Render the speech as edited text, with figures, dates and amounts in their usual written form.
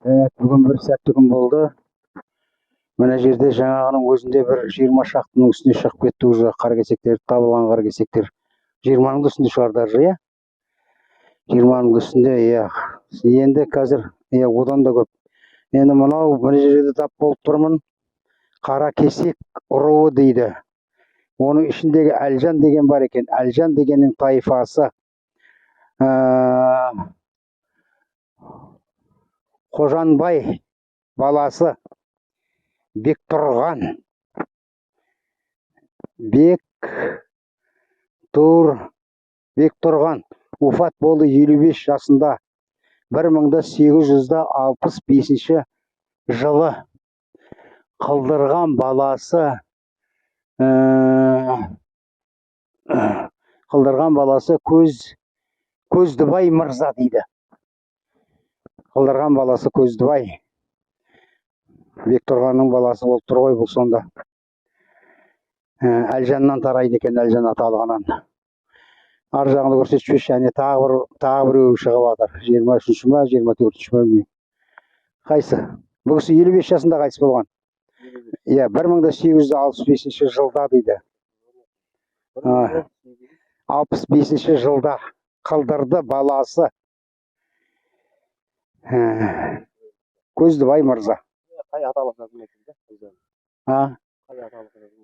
Так, бүгін бір сәтті күн болды. Мына жерде жаңағының өзінде бір 20 шақтының үстіне шығып кетті уже қаракесектер, табылған қаракесектер. 20-ның да үстінде шығар даже, иә? 20-ның да үстінде, иә. Енді қазір, иә, одан да көп. Енді мынау мына жерде тап болып тұрмын. Қаракесек руы дейді. Оның ішіндегі Әлжан деген бар екен. Әлжан дегеннің тайфасы. Қожанбай баласы Бектұрған. Бектұрған уфат болды 55 жасында. 1865 жылы қылдырған баласы қылдырған баласы Көздібай мырза дейді. Қылдырған баласы Көздібай. Бектұрғанның баласы болып тұр ғой бұл сонда. Әлжаннан тарайды екен, Әлжан аталығынан. Ар жағында көрсетіп жіберші, әне тағы біреуі шығып жатыр. 23-ші ма, 24-ші ма, білмеймін. Қайсы? Бұл кісі 55 жасында қайтыс болған. Иә, 1865 жылда дейді. 65 жылда қылдырды баласы. Көздібай мырза. Қай аталық жазылмайды да? А? Қай аталық жазылмайды?